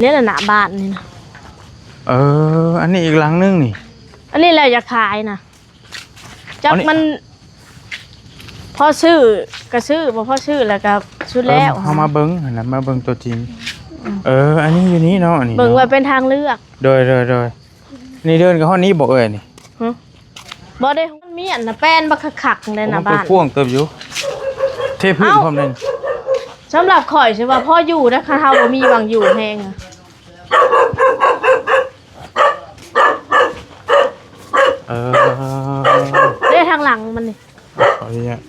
ນີ້ແຫຼະ ໜ້າບ້ານນີ້ນະ. ເອີ ອັນນີ້ອີກຫຼັງໜຶ່ງນີ້. ອັນນີ້ແຫຼະຢາກຂາຍນະ. ຈັກ ອັນນີ້ ມັນພໍຊື້ກໍຊື້ ບໍ່ພໍຊື້ແລ້ວກໍສຸດແລ້ວ. ເອີ ເຮົາມາເບິ່ງຫັ້ນນະ ມາເບິ່ງຕົວຈິງ. ອືມ ເອີ ອັນນີ້ຢູ່ນີ້ເນາະ ອັນນີ້ເນາະ ເບິ່ງໄວ້ເປັນທາງເລືອກ. ໂດຍ ໂດຍ ໂດຍ. ນີ້ເດີນກໍຮອດນີ້ບໍ່ເອື້ອຍນີ້? ຫຶ ບໍ່ໄດ້ ມັນມີອັນນະ ແປ້ນບັກຄັກໆ ໃນໜ້າບ້ານ. ໂອ້ ມັນກວ້າງເຕີບຢູ່ ເທພື້ນ ເອົ້າ ພ້ອມເດ້. ສຳລັບຂ້ອຍຊິວ່າພໍຢູ່ນະ ຄັນເຮົາບໍ່ມີຫວ່າງຢູ່ແຮງ. ເອີ ເດ້ ທາງຫຼັງມັນນີ້ ຂໍອະນຸຍາດ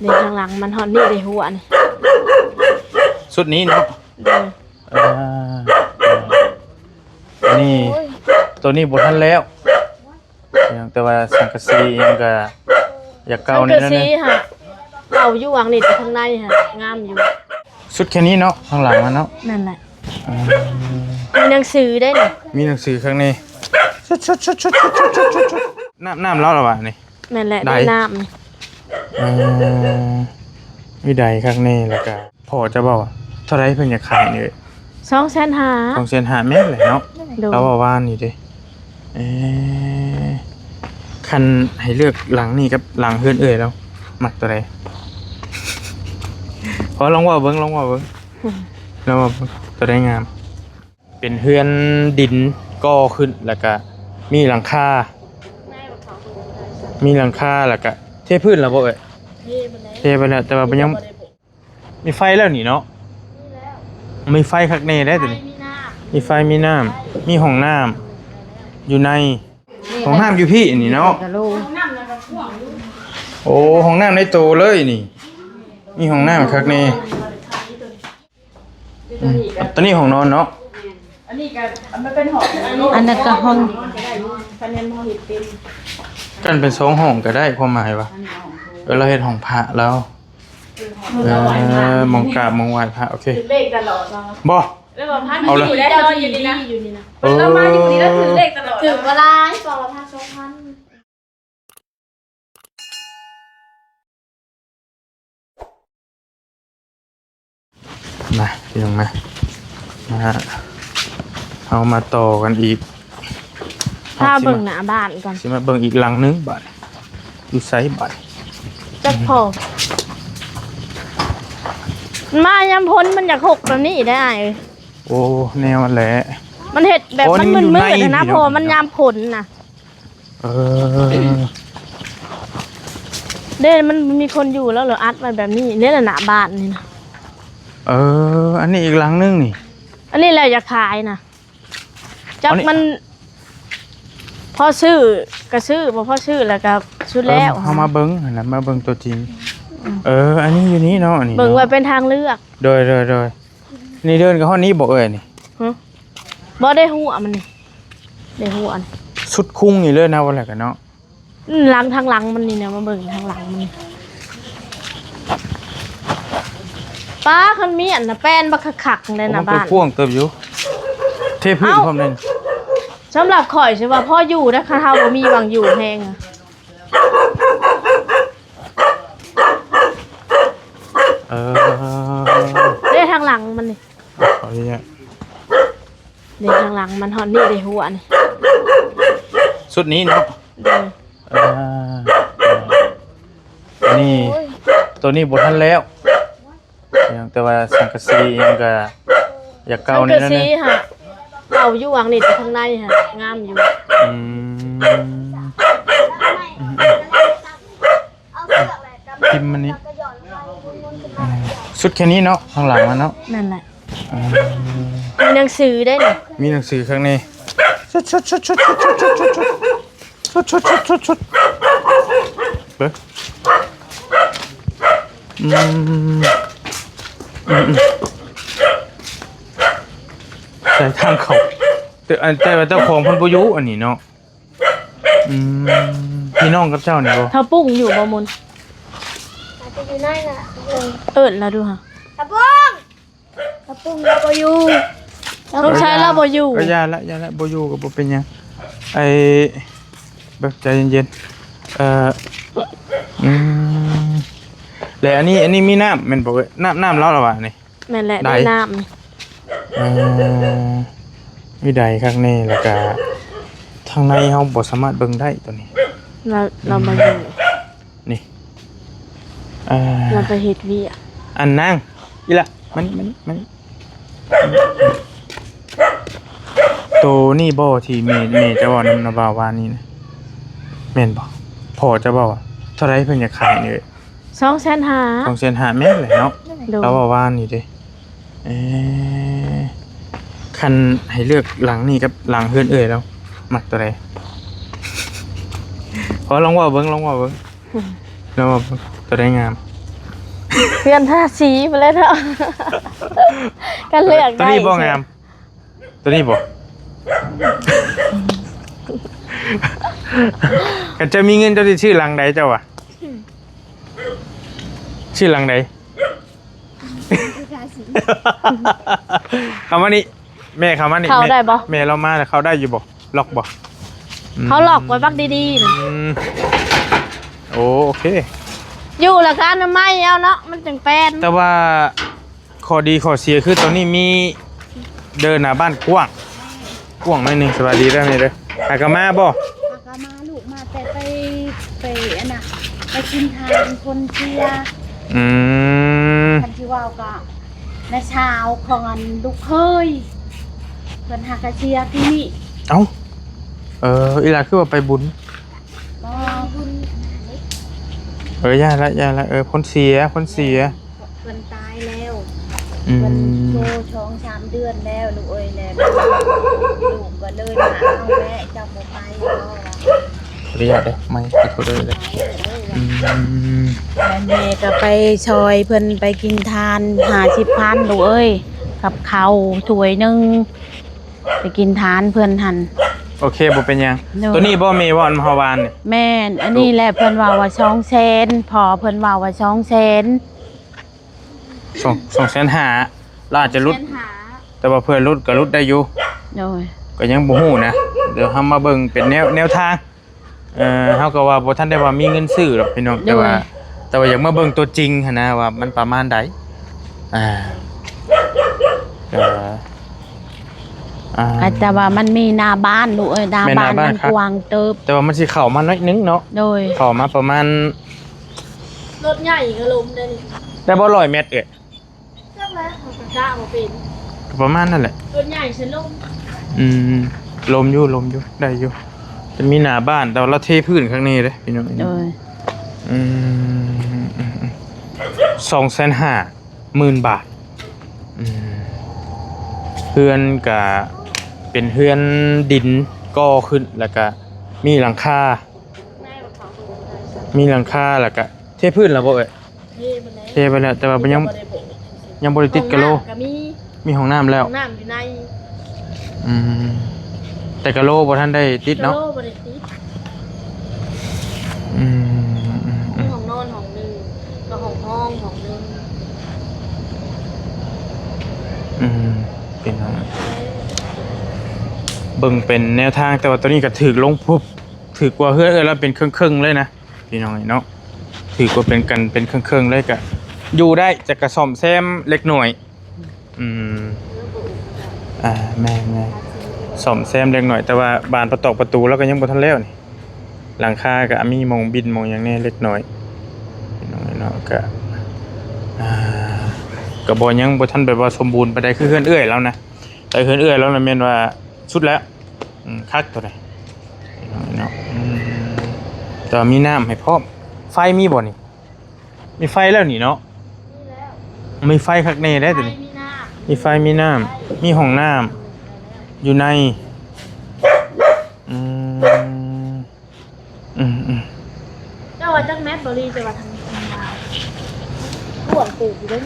ນີ້ທາງຫຼັງມັນຮອດນີ້ເດ້ ຫົວນີ້ ຊຸດນີ້ເນາະ. ໂດຍ. ເອີ ອັນນີ້ ໂຕນີ້ບໍ່ທັນແລ້ວ ແຕ່ວ່າສັງກະສີຫຍັງກະຢາກເກົ່າແນ່ນອນ. ສັງກະສີຫະເກົ່າຢູ່ຫວ່າງນີ້ ແຕ່ທາງໃນຫະງາມຢູ່. ສຸດແຄ່ນີ້ເນາະ ທາງຫຼັງມັນເນາະ. ນັ້ນແຫຼະ. ອືມ ມີໜັງສືເດ້ນີ້ ມີໜັງສືຂ້າງໃນ. ຊຸດໆ ນ້ຳ ນ້ຳລາວລະຫວານີ້? ແມ່ນແຫຼະ ໄດ້ ໄດ້ນ້ຳ. ເອີ ມີໄດຂ້າງໃນ ແລ້ວກະພໍ່ຈະເວົ້າເທົ່າໃດເພິ່ນຢາກຂາຍນີ້? ສອງແສນຫ້າ. ສອງແສນຫ້າ ແມ່ນແຫຼະເນາະ. ໂດຍ. ລາວເວົ້າວ່ານີ້ເດ້. ເອີ ຄັນໃຫ້ເລືອກຫຼັງນີ້ກັບຫຼັງເຮືອນເອື້ອຍລາວ ມັກໂຕໃດ? ຂໍລອງເວົ້າເບິ່ງ ລອງເວົ້າເບິ່ງ ອືມ ລອງເວົ້າເບິ່ງ ໂຕໃດງາມ? ເປັນເຮືອນດິນກໍ່ຂຶ້ນ ແລ້ວກະມີຫຼັງຄາ ມີຫຼັງຄາ ແລ້ວກະເທພື້ນແລ້ວບໍ່ເອີຍ? ເທໄປແລ້ວ ແຕ່ວ່າຍັງ ມີໄຟແລ້ວນີ້ເນາະ. ມີໄຟຄັກແນ່ໄດ໋ໂຕນີ້ ມີໄຟມີນ້ຳ ມີຫ້ອງນ້ຳຢູ່ໃນ. ຫ້ອງນ້ຳຢູ່ພີ້ນີ້ເນາະ. ໂອ້ ຫ້ອງນ້ຳໃນໂຕເລີຍນີ້ ມີຫ້ອງນ້ຳຄັກແນ່. ອືມ ໂຕນີ້ຫ້ອງນອນເນາະ. ອັນນີ້ກໍ ມັນເປັນຫ້ອງ ອັນນັ້ນກໍຫ້ອງ ຄັນແມ່ນເຮົາເຮັດເປັນ ກັນເປັນສອງຫ້ອງກໍໄດ້ ຄວາມໝາຍວ່າ ເອີ ລາວເຮັດຫ້ອງພະລາວ. ເອີ ໝ່ອງກາບໝ່ອງໄຫວ້ພະ ໂອເຄ. ຖືກເລກຕະຫຼອດເນາະ. ບໍ່ ເອີ ວ່າພັນ ເອົາລະ ຢູ່ໄດ້ ຢູ່ນີ້ນະ ເອີ ລາວມາຢູ່ນີ້ລາວຖືກເລກຕະຫຼອດ ຖືກບໍ່ຫຼາຍ ສອງພັນ ສອງພັນ. ມາ ພີ່ນ້ອງມາ ມາ ເຮົາມາຕໍ່ກັນອີກ. ພາເບິ່ງໜ້າບ້ານກ່ອນ ຊິມາເບິ່ງອີກຫຼັງໜຶ່ງບາດ. ຢູ່ໃສບາດ? ຈັກພໍ ມາຍາມຝົນມັນຢາກຫົກແບບນີ້ໄດ໋ອ້າຍ. ໂອ້ ແນວນັ້ນແຫຼະ ມັນເຮັດແບບ ໂອ້ ມັນມືດໆ ນີ້ມັນຢູ່ໃນ ຫັ້ນນະ ພີ່ນ້ອງ ເພາະວ່າມັນຍາມຝົນນະ. ເອີ ເດ້ ມັນມີຄົນຢູ່ແລ້ວ ເລີອັດໄວ້ແບບນີ້ເດ້ ໜ້າບ້ານນີ້ນະ. ເອີ ອັນນີ້ອີກຫຼັງໜຶ່ງນີ້ ອັນນີ້ແຫຼະຢາກຂາຍນະ. ຈັກ ອັນນີ້ ມັນພໍຊື້ກໍຊື້ ບໍ່ພໍຊື້ແລ້ວກໍສຸດແລ້ວ. ເອີ ເຮົາມາເບິ່ງຫັ້ນນະ ມາເບິ່ງຕົວຈິງ. ອືມ ເອີ ອັນນີ້ຢູ່ນີ້ເນາະ ອັນນີ້ ເບິ່ງໄວ້ເປັນທາງເລືອກ. ໂດຍ ໂດຍ ໂດຍ. ນີ້ເດີນກໍຮອດນີ້ບໍ່ເອີຍນີ້? ຫຶ ບໍ່ ໄດ້ຫົວມັນນີ້ ໄດ້ຫົວ ຊຸດຄຸງນີ້ເລີຍນະ ວ່າແລ້ວກັນເນາະ. ອືມ ຫຼັງ ທາງຫຼັງມັນນີ້ນະ ມາເບິ່ງທາງຫຼັງມັນ. ປ້າ ຄັນມີອັນນະ ແປ້ນບັກຄັກໆ ໃນໜ້າບ້ານ ໂອ້ ມັນກວ້າງເຕີບຢູ່ ເທພື້ນ ເອົ້າ ພ້ອມເດ້. ສຳລັບຂ້ອຍຊິວ່າພໍຢູ່ນະ ຄັນເຮົາບໍ່ມີຫວ່າງຢູ່ແຮງ. ເອີ ເດ້ ທາງຫຼັງມັນນີ້ ຂໍອະນຸຍາດ ນີ້ທາງຫຼັງມັນຮອດນີ້ເດ້ ຫົວນີ້ ຊຸດນີ້ເນາະ. ໂດຍ. ເອີ ອັນນີ້ ໂຕນີ້ບໍ່ທັນແລ້ວ ແຕ່ວ່າສັງກະສີຫຍັງກະຢາກເກົ່າແນ່ນອນ. ສັງກະສີຫະເກົ່າຢູ່ຫວ່າງນີ້ ແຕ່ທາງໃນຫະງາມຢູ່. ອືມ ອືມ ພິມມັນນີ້ ອືມ ຊຸດແຄ່ນີ້ເນາະ ທາງຫຼັງມັນເນາະ. ນັ້ນແຫຼະ. ອືມ ມີໜັງສືໄດ້ນີ້ ມີໜັງສືຂ້າງໃນ. ຊຸດໆໆໆ ເບິ່ງ ອືມ ອືມ ອືມ ໃສ່ທາງເຂົ້າ ແຕ່ ອັນ ແຕ່ວ່າເຈົ້າຂອງເພິ່ນບໍ່ຢູ່ອັນນີ້ເນາະ. ອືມ ພີ່ນ້ອງກັບເຈົ້ານີ້ບໍ່? ເຂົາປຸ້ງຢູ່ບໍ່ ມົນ? ອາດຈະຢູ່ໃນນະ ເອີ້ນລາວດູຫາ ເຂົາປຸ້ງ. ກະປຸ້ງລາວບໍ່ຢູ່ ສົງໄສລາວບໍ່ຢູ່. ເອີ ຢ່າລະ ຢ່າລະ ບໍ່ຢູ່ກໍບໍ່ເປັນຫຍັງ. ໄອ້ ແບບໃຈເຢັນໆ ເອີ ອືມ ແລະ ອັນນີ້ ອັນນີ້ມີນ້ຳແມ່ນບໍ່ເອີຍ? ນ້ຳ ນ້ຳລາວລະຫວານີ້? ແມ່ນແຫຼະ ໄດ້ ໄດ້ນ້ຳ. ເອີ ມີໄດຄັກແນ່ ແລ້ວກະທາງໃນເຮົາບໍ່ສາມາດເບິ່ງໄດ້ຕົວນີ້ ລາວ ລາວມາຢູ່ ນີ້ ອ່າ ລາວໄປເຮັດວຽກ ອັນນາງ ອີ່ຫຼ້າ ມານີ້ ມານີ້ ມານີ້ ໂຕນີ້ບໍ່ທີ່ແມ່ ແມ່ເຈົ້າເວົ້ານຳນະບ່າວວານນີ້ນະ ແມ່ນບໍ່? ພໍ່ເຈົ້າເວົ້າ ເທົ່າໃດເພິ່ນຢາກຂາຍນີ້ເອີຍ? ສອງແສນຫ້າ ສອງແສນຫ້າ ແມ່ນແຫຼະເນາະ ໂດຍ ລາວເວົ້າວານນີ້ເດ້. ເອີ ຄັນໃຫ້ເລືອກຫຼັງນີ້ກັບຫຼັງເຮືອນເອື້ອຍລາວ ມັກຕົວໃດ? ຂໍລອງເວົ້າເບິ່ງ ລອງເວົ້າເບິ່ງ ລອງເວົ້າເບິ່ງ ຕົວໃດງາມ? ເຮືອນທາສີພຸ້ນແຫຼະເນາະ ຄັນເລືອກໄດ້ ຕົວນີ້ບໍ່ງາມ? ຕົວນີ້ບໍ່? ຄັນເຈົ້າມີເງິນເຈົ້າຊິຊື້ຫຼັງໃດເຈົ້າວ່າ? ຊື້ຫຼັງໃດ? ເຂົ້າມານີ້ ແມ່ເຂົ້າມານີ້ ເຂົ້າໄດ້ບໍ່? ແມ່ ແມ່ລາວມາແລ້ວເຂົ້າໄດ້ຢູ່ບໍ່? ລັອກບໍ່? ອືມ ເຂົາລັອກໄວ້ບັກດີໆນະ ອືມ ໂອ ໂອເຄ ຢູ່ແລ້ວກໍອະນາໄມເອົາເນາະ ມັນຈັ່ງແປນ ແຕ່ວ່າ ຂໍ້ດີຂໍ້ເສຍຄືຕອນນີ້ມີເດີ ໜ້າບ້ານກວ້າງ ກວ້າງໜ້ອຍໜຶ່ງ. ສະບາຍດີເດີແມ່ເດີ ຫາກະມາບໍ່? ຫາກະມາລູກ ມາແຕ່ໄປ ໄປອັນນ່າ ໄປກິນທານຄົນເຊຍ. ອືມ ຄັນຊິເວົ້າກະນ້າສາວຂອງອັນລູກເຂີຍ ເພິ່ນຫາກະເຊຍທີ່ນີ້. ເອົ້າ ເອີ ອີ່ຫຼ້າຄືວ່າໄປບຸນ? ບໍ່ ບຸນ ເອີ ຢ່າລະ ຢ່າລະ ເອີ ຄົນເສຍ ຄົນເສຍ ເພິ່ນຕາຍແລ້ວ. ອືມ ເພິ່ນໂຊສອງສາມເດືອນແລ້ວລູກເອີຍ ແລ້ວລູກກໍເລີຍມາເອົາແຫຼະ ເຈົ້າບໍ່ໄປບໍ່? ຂໍອະນຸຍາດເດີ ໄມ ຂໍໂທດເດີ ອືມ ແມ່ກໍໄປຊ່ອຍເພິ່ນໄປກິນທານຫ້າສິບພັນລູກເອີຍ ກັບເຂົ້າຖ້ວຍໜຶ່ງ ໄປກິນທານເພິ່ນຫັ້ນ. ໂອເຄ ບໍ່ເປັນຫຍັງ. ໂດຍ ໂຕນີ້ບໍ່ແມ່ເວົ້ານຳເຮົາວານນີ້? ແມ່ນ ອັນນີ້ແຫຼະ ເພິ່ນເວົ້າວ່າສອງແສນ ພໍ່ເພິ່ນເວົ້າວ່າສອງແສນ ສອງ ສອງແສນຫ້າ ລາວອາດຈະຫຼຸດ ແສນຫ້າ ແຕ່ວ່າເພື່ອຫຼຸດກໍຫຼຸດໄດ້ຢູ່. ໂດຍ ກໍຍັງບໍ່ຮູ້ນະ ດຽວເຮົາມາເບິ່ງເປັນແນວ ແນວທາງ. ເອີ ເຮົາກໍວ່າບໍ່ທັນໄດ້ວ່າມີເງິນຊື້ດອກພີ່ນ້ອງ ໂດຍ ແຕ່ວ່າ ແຕ່ວ່າຢາກມາເບິ່ງຕົວຈິງຫັ້ນນະ ວ່າມັນປະມານໃດ. ອ່າ ກໍ ອ່າ ກໍແຕ່ວ່າມັນມີໜ້າບ້ານລູກເອີຍ ໜ້າ ແມ່ນ ບ້ານ ໜ້າບ້ານມັນ ຄັກ ກວ້າງເຕີບ ແຕ່ວ່າມັນຊິເຂົ້າມາໜ້ອຍໜຶ່ງເນາະ. ໂດຍ ເຂົ້າມາປະມານ ລົດໃຫຍ່ກໍລົມໄດ້ນີ້ ໄດ້ບໍ່ ຮ້ອຍແມັດເອີຍ? ຈັກແຫຼະ ເຮົາກໍກະບໍ່ເປັນ ກໍປະມານນັ້ນແຫຼະ ສ່ວນໃຫຍ່ຊິລົມ. ອືມ ລົມຢູ່ ລົມຢູ່ ໄດ້ຢູ່ ຈະມີໜ້າບ້ານ ແຕ່ວ່າລາວເທພື້ນຂ້າງໃນເດ້ພີ່ນ້ອງ. ໂດຍ ອືມ ສອງແສນຫ້າໝື່ນບາດ. ອືມ ເຮືອນກະເປັນເຮືອນດິນກໍ່ຂຶ້ນ ແລ້ວກະມີຫຼັງຄາ ມີຫຼັງຄາ ແລ້ວກະເທພື້ນແລ້ວບໍ່ເອີຍ? ເທໄປແລ້ວ ແຕ່ວ່າຍັງ ຍັງບໍ່ໄດ້ໂບກ ຍັງບໍ່ໄດ້ຕິດກະໂຫຼ. ຫ້ອງນ້ຳກໍມີ ມີຫ້ອງນ້ຳແລ້ວ ຫ້ອງນ້ຳຢູ່ໃນ. ອືມ ແຕ່ກະໂຫຼບໍ່ທັນໄດ້ຕິດເນາະ. ກະໂຫຼບໍ່ໄດ້ຕິດ. ອືມ ອືມ ອືມ ມີຫ້ອງນອນຫ້ອງໜຶ່ງ ແລ້ວຫ້ອງ ຫ້ອງຫ້ອງໜຶ່ງ. ອືມ ເປັນ ເບິ່ງເປັນແນວທາງ ແຕ່ວ່າຕອນນີ້ກໍຖືກລົງພຸບ ຖືກກວ່າເຮືອນເອື້ອຍລາວເປັນເຄິ່ງໆເລີຍນະ. ພີ່ນ້ອງເອີຍເນາະ ຖືກວ່າເປັນກັນເປັນເຄິ່ງໆເລີຍ ກະຢູ່ໄດ້ ຈະກະສ້ອມແຊມເລັກນ້ອຍ. ອືມ ອ່າ ແມ່ນໆ ສ້ອມແຊມເລັກນ້ອຍ ແຕ່ວ່າບານປະຕອກປະຕູລາວກໍຍັງບໍ່ທັນແລ້ວນີ້ ຫຼັງຄາກໍມີໝ່ອງບິນໝ່ອງຫຍັງແດ່ເລັກນ້ອຍ ພີ່ນ້ອງເອີຍເນາະ. ກະ ອ່າ ກະບໍ່ ຍັງບໍ່ທັນແບບວ່າສົມບູນປານໃດ ຄືເຮືອນເອື້ອຍລາວນະ ແຕ່ເຮືອນເອື້ອຍລາວນະແມ່ນວ່າສຸດແລ້ວ. ອືມ ຄັກໂຕນີ້ເນາະ. ອືມ ແຕ່ວ່າມີນ້ຳໃຫ້ພ້ອມ. ໄຟມີບໍ່ນີ້? ມີໄຟແລ້ວນີ້ເນາະ. ມີແລ້ວ ມີໄຟຄັກແນ່ເດ້ໂຕນີ້. ມີໄຟ ມີນ້ຳ ມີຫ້ອງນ້ຳ ມີຫ້ອງນ້ຳຢູ່ໃນ. ອືມ ອືມໆ ເຈົ້າວ່າຈັກແມັດບໍ່ລີ ເຈົ້າວ່າທາງ ທາງລາວ ກວ້າງເຕີບຢູ່ເດ້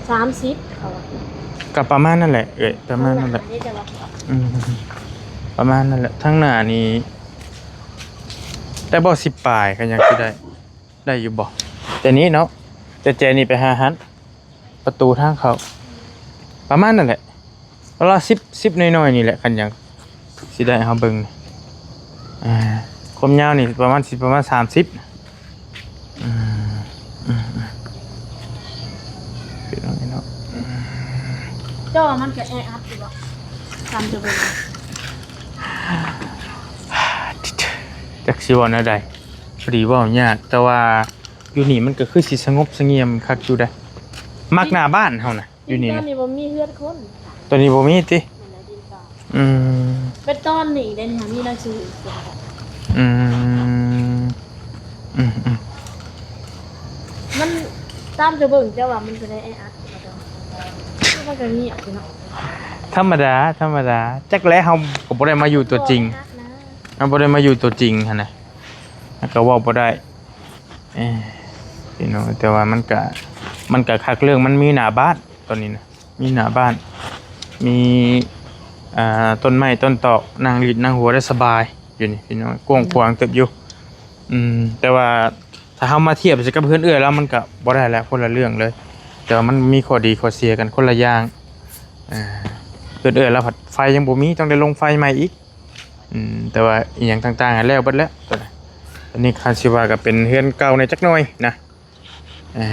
ສາມສິບ ເຂົາວ່າ ກໍປະມານນັ້ນແຫຼະເອີຍ ປະມານນັ້ນແຫຼະ. ອືມ ປະມານນັ້ນແຫຼະ. ທາງໜ້ານີ້ໄດ້ບໍ່ ສິບປາຍ ກໍຍັງຊິໄດ້ ໄດ້ຢູ່ບໍ່? ແຈນີ້ເນາະ ແຈ ແຈນີ້ໄປຫາຫັ້ນ ປະຕູທາງເຂົ້າ ປະມານນັ້ນແຫຼະ ລະສິບ ສິບໜ້ອຍໆນີ້ແຫຼະ ຄັນຢາກຊິໄດ້ເຮົາເບິ່ງ. ອ່າ ຄວາມຍາວນີ້ປະມານ ຊິປະມານສາມສິບ. ອືມ ອືມ ອືມ ເປັນຈັ່ງໃດເນາະ? ອືມ ກໍມັນກໍແອອັດຢູ່ບໍ່ ຕາມຈະເບິ່ງ ຈັກຊິເວົ້າແນວໃດ ພໍດີເວົ້າຍາກ ແຕ່ວ່າຢູ່ນີ້ມັນກໍຄືຊິສະຫງົບສະຫງຽມຄັກຢູ່ໃດ໋ ມັກໜ້າບ້ານເຮົານະ ຢູ່ນີ້ ຕອນນີ້ບໍ່ມີເຮືອນຄົນ ຕອນນີ້ບໍ່ມີຕິ ອືມ ເປັນຕອນນີ້ເດ້ ມີໜັງສື ອືມ ອືມໆ ມັນຕາມຈະເບິ່ງ ແຕ່ວ່າມັນກໍໄດ້ແອອັດ ມັນກໍງຽບຢູ່ເນາະ ທຳມະດາ ທຳມະດາ ຈັກແຫຼະ ເຮົາກໍບໍ່ໄດ້ມາຢູ່ຕົວຈິງ ເຮົາບໍ່ໄດ້ມາຢູ່ຕົວຈິງຫັ້ນນະ ເຮົາກໍເວົ້າບໍ່ໄດ້ ເອີ ພີ່ນ້ອງ ແຕ່ວ່າມັນກະ ມັນກະຄັກເລື່ອງມັນມີໜ້າບ້ານຕອນນີ້ນະ ມີໜ້າບ້ານ ມີ ອ່າ ຕົ້ນໄມ້ຕົ້ນຕອກ ນັ່ງລີດນັ່ງຫົວໄດ້ສະບາຍຢູ່ນີ້ພີ່ນ້ອງ ກວ້າງຂວາງເຕີບຢູ່ ອືມ ແຕ່ວ່າຖ້າເຮົາມາທຽບໃສ່ກັບເຮືອນເອື້ອຍລາວ ມັນກະບໍ່ໄດ້ແຫຼະ ຄົນລະເລື່ອງເລີຍ ແຕ່ວ່າມັນມີຂໍ້ດີຂໍ້ເສຍກັນຄົນລະຢ່າງ ເອີ ເຮືອນເອື້ອຍລາວພັດໄຟຍັງບໍ່ມີ ຕ້ອງໄດ້ລົງໄຟໃໝ່ອີກ ອືມ ແຕ່ວ່າອີ່ຫຍັງຕ່າງໆ ແລ້ວເບິດແລ້ວ ຕອນນີ້ຄັນຊິວ່າກໍເປັນເຮືອນເກົ່າແດ່ຈັກໜ້ອຍນະ ເອີ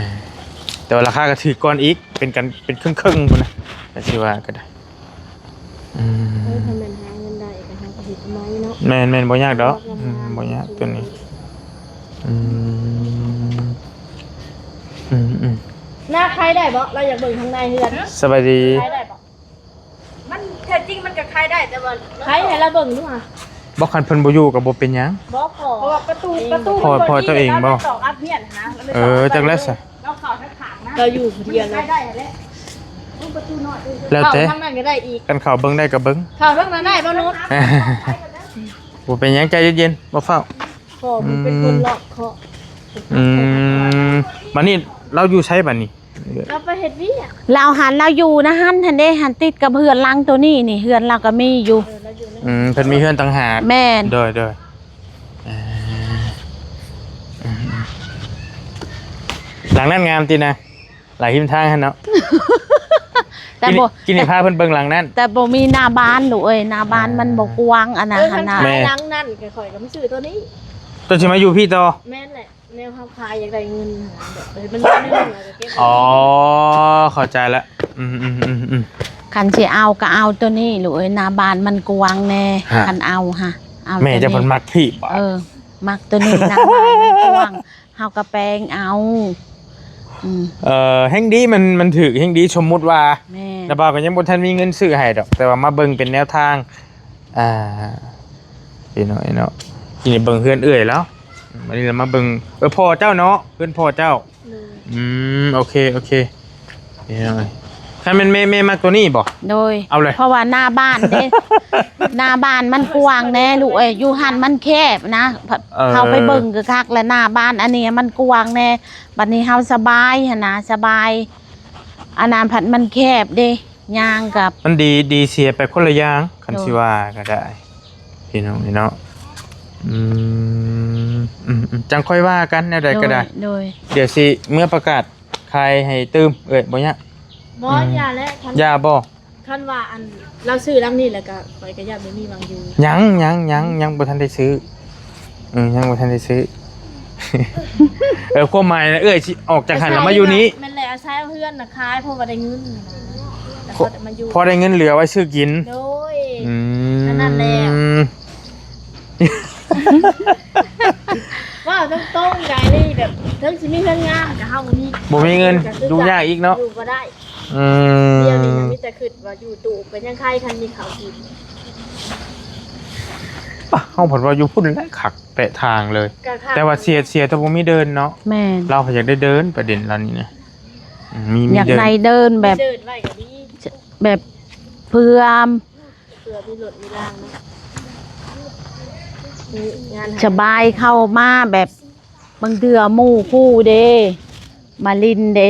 ແຕ່ວ່າລາຄາກໍຖືກກ່ອນອີກ ເປັນກັນ ເປັນເຄິ່ງໆ ພຸ້ນນະ ກໍຊິວ່າກໍໄດ້ ອືມ ເອີ ຖ້າແມ່ນຫາເງິນໄດ້ກໍເຮົາກໍເຮັດໃໝ່ເນາະ ແມ່ນໆ ບໍ່ຍາກດອກ ອືມ ບໍ່ຍາກຕົວນີ້ ອືມ ອືມໆ ນາຂາຍໄດ້ບໍ່? ລາວຢາກເບິ່ງທາງໃນເຮືອນ ສະບາຍດີ ຂາຍໄດ້ບໍ່? ມັນແທ້ຈິງມັນກໍຂາຍໄດ້ ແຕ່ວ່າ ໃຜໃຫ້ລາວເບິ່ງດູຫາ ບໍ່ ຄັນເພິ່ນບໍ່ຢູ່ກໍບໍ່ເປັນຫຍັງ ບໍ່ພໍ ເພາະວ່າປະຕູ ເອງ ປະຕູ ພໍ່ ພໍ່ເຈົ້າເອງບໍ່? ຕອກອັດຮຽນນະ ເອີ ຈັກແລ້ວຊະ ລາວເຂົ້າທາງຂ້າງນະ ລາວຢູ່ຜູ້ດຽວ ມັນຂາຍໄດ້ຫັ້ນແຫຼະ ປະຕູນ້ອຍ ແລ້ວແຕ່ ເຂົ້າທາງນັ້ນກໍໄດ້ອີກ ຄັນເຂົ້າເບິ່ງໄດ້ກໍເບິ່ງ ເຂົ້າທາງນັ້ນໄດ້ບໍ່ນຸດ? ບໍ່ເປັນຫຍັງ ໃຈເຢັນໆ ບໍ່ຟ້າວ ພໍ່ມັນເປັນຄົນລອບເຄາະ ອືມ ບາດນີ້ລາວຢູ່ໃສບາດນີ້? ລາວໄປເຮັດວຽກ ລາວຫັ້ນ ລາວຢູ່ນະຫັ້ນຫັ້ນເດ້ ຫັ້ນຕິດກັບເຮືອນຫຼັງໂຕນີ້ນີ້ ເຮືອນລາວກໍມີຢູ່ ເອີ ລາວຢູ່ໃນ ອືມ ເພິ່ນມີເຮືອນຕ່າງຫາກ ແມ່ນ ໂດຍໆ ເອີ ອືມໆ ຫຼັງນັ້ນງາມຕິນະ ຫຼັງຮິມທາງຫັ້ນເນາະ ແຕ່ບໍ່ ກິນນີ້ ກິນນີ້ພາເພິ່ນເບິ່ງຫຼັງນັ້ນ ແຕ່ບໍ່ມີໜ້າບ້ານລູກເອີຍ ໜ້າບ້ານມັນບໍ່ກວ້າງ ອັນນັ້ນ ເອີ ຫັ້ນນະ ຄັນຂາຍຫຼັງນັ້ນກໍຂ້ອຍກໍມາຊື້ໂຕນີ້ ເຈົ້າຊິມາຢູ່ພີ້ຕໍ່ ແມ່ນແຫຼະ ແນວເຮົາຂາຍຢາກໄດ້ເງິນຫັ້ນນະ ແບບເອີ ມັນມີເງິນ ເຮົາກໍເກັບ ອໍ ເຂົ້າໃຈລະ ອືມໆໆໆ ຄັນຊິເອົາກໍເອົາໂຕນີ້ລູກເອີຍ ໜ້າບ້ານມັນກວ້າງແດ່ ຮະ ຄັນເອົາຫະ ເອົາ ແມ່ເຈົ້າເພິ່ນມັກພີ້ບໍ? ເອີ ມັກໂຕນີ້ ໜ້າບ້ານມັນກວ້າງ ເຮົາກໍແປງເອົາ ອືມ ເອີ ແຮ່ງດີ ມັນ ມັນຖືກແຮ່ງດີ ສົມມຸດວ່າ ແມ່ນ ລະບ່າວກໍຍັງບໍ່ທັນມີເງິນຊື້ໃຫ້ດອກ ແຕ່ວ່າມາເບິ່ງເປັນແນວທາງ ອ່າ ພີ່ນ້ອງເນາະ ທີ່ນີ້ເບິ່ງເຮືອນເອື້ອຍລາວ ບັດນີ້ລະມາເບິ່ງ ເອີ ພໍ່ເຈົ້າເນາະ ເຮືອນພໍ່ເຈົ້າ ໂດຍ ອືມ ໂອເຄ ໂອເຄ ພີ່ນ້ອງເອີຍ ຄັນແມ່ນແມ່ ແມ່ມັກໂຕນີ້ບໍ? ໂດຍ ເອົາເລີຍ ເພາະວ່າໜ້າບ້ານເດ້ ໜ້າບ້ານມັນກວ້າງແດ່ລູກເອີຍ ຢູ່ຫັ້ນມັນແຄບນະ ເອີ ເຂົ້າໄປເບິ່ງຄືຄັກ ແລະໜ້າບ້ານອັນນີ້ມັນກວ້າງແດ່ ບັດນີ້ເຮົາສະບາຍຫັ້ນນະ ສະບາຍ ອັນນັ້ນພັດມັນແຄບເດ້ ຍ່າງກັບ ມັນດີ ດີເສຍໄປຄົນລະຢ່າງ ຄັນ ໂດຍ ຊິວ່າກໍໄດ້ ພີ່ນ້ອງເນາະ ອືມ ອືມໆ ຈັ່ງຄ່ອຍວ່າກັນແນວໃດກໍໄດ້ ໂດຍ ໂດຍ ດຽວຊິເມືອປະກາດຂາຍໃຫ້ຕື່ມ ເອີຍ ບໍ່ຍາກ ບໍ່ ອືມ ຢ່າແຫຼະ ຄັນ ຢ່າບໍ່? ຄັນວ່າອັນລາວຊື້ຫຼັງນີ້ແລ້ວກໍ ຂ້ອຍກໍຢ້ານບໍ່ມີຫວ່າງຢູ່ ຍັງ ຍັງ ຍັງ ຍັງບໍ່ທັນໄດ້ຊື້ ເອີ ຍັງບໍ່ທັນໄດ້ຊື້ ເອີ ຄວາມໝາຍນະ ເອື້ອຍຊິອອກຈາກຫັ້ນແລ້ວມາຢູ່ນີ້ ແມ່ນແຫຼະ ອາໄສເອົາເຮືອນນະຂາຍ ເພາະວ່າໄດ້ເງິນນະ ແລ້ວກໍມາຢູ່ ພໍໄດ້ເງິນເຫຼືອໄວ້ຊື້ກິນ ໂດຍ ອືມ ອັນນັ້ນແຫຼະ ເວົ້າຕົງໆ ໄດ້ເລີຍ ແບບເຖິງຊິມີເຮືອນງາມ ແຕ່ເຮົາບໍ່ມີ ບໍ່ມີເງິນ ກໍຄື ຢູ່ຍາກອີກເນາະ ຢູ່ບໍ່ໄດ້ ອືມ ດຽວນີ້ນະມີແຕ່ຄິດວ່າຢູ່ຕູບກໍຍັງໄຄ ຄັນມີເຂົ້າກິນ ປະ ເຮົາພັດວ່າຢູ່ພຸ້ນແຫຼະຄັກແປະທາງເລີຍ ກໍຄັກ ແຕ່ວ່າເສຍ ເສຍແຕ່ບໍ່ມີເດີ່ນເນາະ ແມ່ນ ລາວກໍຢາກໄດ້ເດີ່ນ ປະເດັນລາວນີ້ນະ ອືມ ມີ ມີ ຢາກ ເດີ່ນ ໄດ້ເດີ່ນແບບ ມີເດີ່ນໄວ້ກໍດີ ແບບເພື່ອ ເພື່ອມີລົດມີລາງເນາະ ມີງານ ສະບາຍ ເຂົ້າມາແບບ ບາງເທື່ອໝູ່ຄູ່ເດ້ ມາຫຼິ້ນເດ້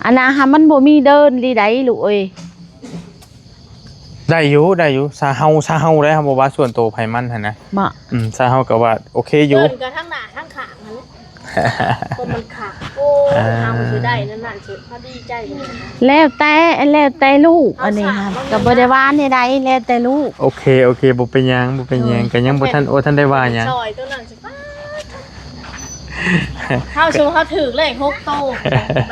ອັນນັ້ນຫາມັນບໍ່ມີເດີ່ນລີໃດລູກເອີຍ ໄດ້ຢູ່ ໄດ້ຢູ່ ຊາເຮົາ ຊາເຮົາໄດ້ ເຮົາບໍ່ວ່າສ່ວນໂຕໃຜມັນຫັ້ນນະ ບໍ່ ອືມ ຊາເຮົາກໍວ່າໂອເຄຢູ່ ເດີ່ນກໍທັງໜ້າທັງຂ້າງຫັ້ນແຫຼະ ຄົນມັນຄັກ ໂອ້ຍ ອ່າ ເຮົາຊິໄດ້ນັ້ນນັ້ນ ເຮົາດີໃຈເລີຍ ແລ້ວແຕ່ ແລ້ວແຕ່ລູກ ເຮົາ ອັນນີ້ ສ້າງ ກໍບໍ່ໄດ້ວ່າແນວໃດ ແລ້ວແຕ່ລູກ ໂອເຄ ໂອເຄ ບໍ່ເປັນຫຍັງ ບໍ່ເປັນຫຍັງ ໂດຍ ກໍຍັງບໍ່ທັນ ໂອ້ ທັນໄດ້ວ່າຫຍັງ ຊອຍໂຕນັ້ນຊິ ປາດ ເຮົາ ສົມມຸດເຮົາຖືກເລກຫົກໂຕ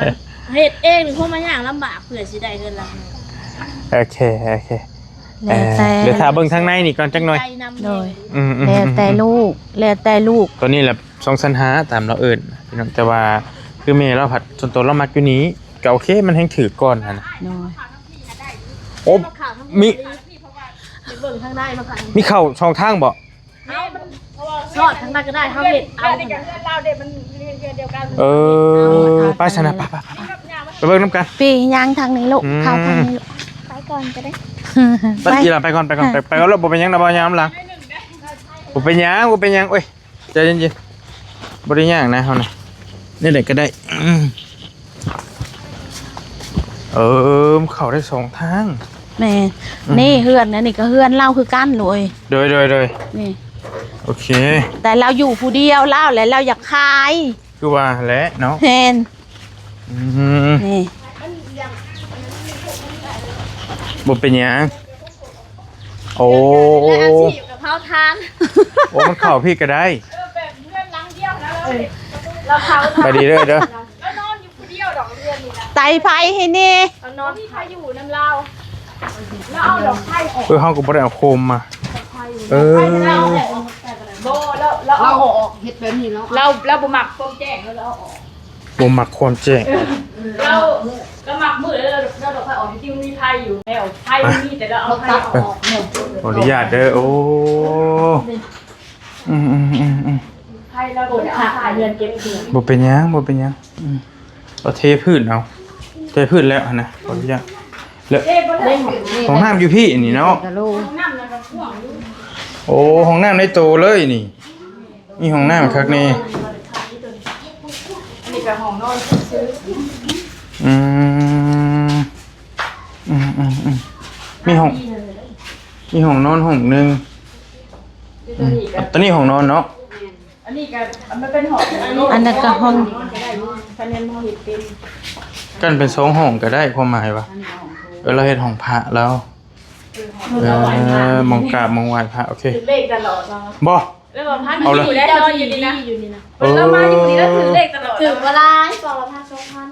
ມັນ ເຮັດເອງນີ້ ເພາະມາຍາກລຳບາກ ເພື່ອຊິໄດ້ເຮືອນຫຼັງໜຶ່ງ. ໂອເຄ ໂອເຄ ແລ້ວແຕ່ ເອີ ດຽວຖ້າເບິ່ງທາງໃນນີ້ກ່ອນຈັກໜ່ອຍ. ໂດຍ ອືມໆໆໆ ແລ້ວແຕ່ລູກ ແລ້ວແຕ່ລູກ. ຕົວນີ້ລະສອງແສນຫ້າ ຕາມລາວເອີ້ນພີ່ນ້ອງ ແຕ່ວ່າຄືແມ່ລາວພັດ ສ່ວນຕົວລາວມັກຢູ່ນີ້ ກໍໂອເຄ ມັນແຮ່ງຖືກກ່ອນຫັ້ນນະ. ໂດຍ ໂອ້ ມີ ໄປເບິ່ງທາງໃນມາ ມີເຂົ້າສອງທາງບໍ່? ເອົາ ມັນສອດທາງໃດກໍໄດ້ ເຮົາເຮັດເອົາ. ເອີ ໄປຊັ້ນນະ ໄປ ໄປ ໄປ ໄປ ໄປເບິ່ງນຳກັນ. ປີ້ຍ່າງທາງນີ້ລູກ ອືມ ເຂົ້າທາງນີ້ລູກ ໄປກ່ອນກໍໄດ້. ໄປ ໄປ ອີ່ຫຼ້າ ໄປກ່ອນ ໄປກ່ອນ ໄປ ໄປກ່ອນ ບໍ່ເປັນຫຍັງດອກ ບໍ່ຍາມຫຼັງ ບໍ່ເປັນຫຍັງ ບໍ່ເປັນຫຍັງ ໂອ້ຍ ໃຈເຢັນໆ ບໍ່ໄດ້ຍາກນະເຮົານະ ແນວໃດກໍໄດ້. ອືມ ເອີ ມັນເຂົ້າໄດ້ສອງທາງ. ແມ່ນ ອືມ ນີ້ເຮືອນ ອັນນີ້ກໍເຮືອນລາວຄືກັນລູກເອີຍ. ໂດຍໆໆ ນີ້ ໂອເຄ ແຕ່ລາວຢູ່ຜູ້ດຽວລາວ ແລະລາວຢາກຂາຍ ຄືວ່າແຫຼະເນາະ. ແມ່ນ ອືມ ນີ້ ບໍ່ເປັນຫຍັງ. ໂອ້ ແລະອາຊີບກະເຜົາຖ່ານ. ໂອ້ ມັນເຂົ້າພີ້ກະໄດ້. ເອີ ແບບເຮືອນຫຼັງດຽວນະ ລາວເຮັດປະຕູ ລາວເຜົາ ໄປດີເດີ ເດີ ລາວນອນຢູ່ຜູ້ດຽວດອກເຮືອນນີ້ນະ. ໄຕໄຟໃຫ້ແດ່ ລາວນອນ ບໍ່ມີໃຜຢູ່ນຳລາວ ລາວເອົາດອກໄຟອອກ. ເອີ ເຮົາກໍບໍ່ໄດ້ເອົາໂຄມມາ. ເອີ ບໍ່ ລາວ ລາວເອົາອອກ ເຮັດແບບນີ້ແລ້ວ ລາວ ລາວບໍ່ມັກຄວາມແຈ້ງ ລາວເອົາອອກ. ບໍ່ມັກຄວາມແຈ້ງ. ລາວ ລາວມັກມືດ ລາວ ລາວດອກໄຟອອກ ທີ່ມັນມີໄຟຢູ່ແລ້ວ ໄຟມັນມີ ແຕ່ລາວເອົາໄຟອອກ. ຂໍອະນຸຍາດເດີ. ໂອ້ ອືມໆໆໆ ໄຟລາວບໍ່ໄດ້ເອົາໄຟ ເຮືອນເກັບເຄື່ອງ. ບໍ່ເປັນຫຍັງ ບໍ່ເປັນຫຍັງ. ອືມ ເອົາເທພື້ນເອົາ ເທພື້ນແລ້ວຫັ້ນນະ. ຂໍອະນຸຍາດ ແລ້ວ ເທບໍ່ໄດ້ ຫ້ອງນ້ຳຢູ່ພີ້ນີ້ເນາະ. ຫ້ອງນ້ຳນັ້ນກໍກວ້າງຢູ່. ໂອ້ ຫ້ອງນ້ຳໃນໂຕເລີຍນີ້. ມີຫ້ອງນ້ຳຄັກແນ່. ອັນນີ້ກໍຫ້ອງນອນຊື່ໆ. ອືມ ອືມໆໆ ມີຫ້ອງ ມີຫ້ອງນອນຫ້ອງໜຶ່ງ. ຕົວນີ້ກໍ ຕົວນີ້ຫ້ອງນອນເນາະ. ອັນນີ້ກໍ ມັນເປັນຫ້ອງ ອັນນັ້ນກໍຫ້ອງ ຄັນແມ່ນເຮົາເຮັດເປັນ ກັນເປັນສອງຫ້ອງກໍໄດ້ ຄວາມໝາຍວ່າ ເອີ ລາວເຮັດຫ້ອງພະລາວ. ເອີ ໝ່ອງກາບໝ່ອງໄຫວ້ພະ. ໂອເຄ ຖືກເລກຕະຫຼອດເນາະ. ບໍ່ ແລ້ວວ່າພັນ ເອົາລະ ຢູ່ໄດ້ນອນຢູ່ນີ້ນະ ຢູ່ນີ້ນະ. ເອີ ລາວມາຢູ່ນີ້ລາວຖືກເລກຕະຫຼອດ. ຖືກບໍ່ຫຼາຍ ສອງລະພັນ ສອງພັນ.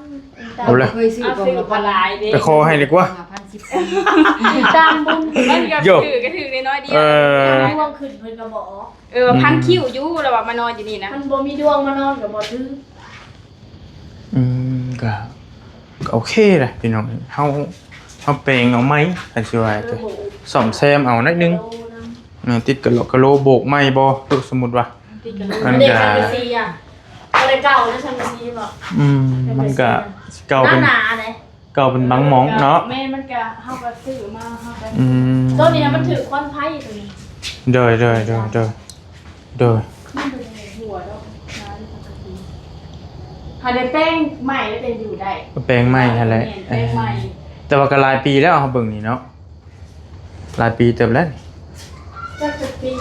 ເອົາລະ ເຄີຍຊື້ ເອົາ ກອງລະພັນ ຫຼາຍເດ້ ໄປຂໍໃຫ້ດີກວ່າ ຫ້າພັນ ສິບພັນ ຕາມບຸນ. ມັນກໍ ໂຢ ຖືກກໍຖືກນ້ອຍໆດຽວ. ເອີ ດວງຂຶ້ນເພິ່ນກໍບອກ. ເອີ ວ່າ ອືມ ພັນຄິວຢູ່ ລາວວ່າມານອນຢູ່ນີ້ນະ. ມັນບໍ່ມີດວງມານອນກໍບໍ່ຖືກ. ອືມ ກໍ ກໍໂອເຄລະພີ່ນ້ອງ. ເຮົາ ເຮົາແປງເອົາໃໝ່ ຄັນຊິວ່າ ເອີ ສ້ອມແຊມເອົາໜ້ອຍໜຶ່ງ. ເອີ ຕິດກະໂຫຼກະໂຫຼໂບກໃໝ່ບໍ່ ສົມມຸດວ່າ ຕິດກະໂຫຼ ມັນກໍ ອັນນີ້ສັງກະສີອະ ບໍ່ໄດ້ເກົ່ານະ ສັງກະສີເນາະ. ອືມ ມັນກະຊິເກົ່າເປັນ ໜາໆເດ້ ເກົ່າເປັນບາງໝ່ອງເນາະ. ແມ່ນ ມັນກະ ເຮົາກະຊື້ມາ ເຮົາກະ ອືມ ໂຕນີ້ນະ ມັນຖືກຄວັນໄຟໂຕນີ້. ໂດຍ ໂດຍ ໂດຍ ໂດຍ ໂດຍ ມັນບໍ່ໄດ້ຫົວດອກ ໜາຢູ່ປົກກະຕິ. ຫາໄດ້ແປງໃໝ່ແລ້ວແຕ່ຢູ່ໄດ້ ກໍແປງໃໝ່ຫັ້ນແຫຼະ. ແມ່ນ ແປງໃໝ່ ເອີ ແຕ່ວ່າກໍຫຼາຍປີແລ້ວ ເຮົາເບິ່ງນີ້ເນາະ ຫຼາຍປີເຕີບແລ້ວນີ້. ຈັກ ຈັກປີ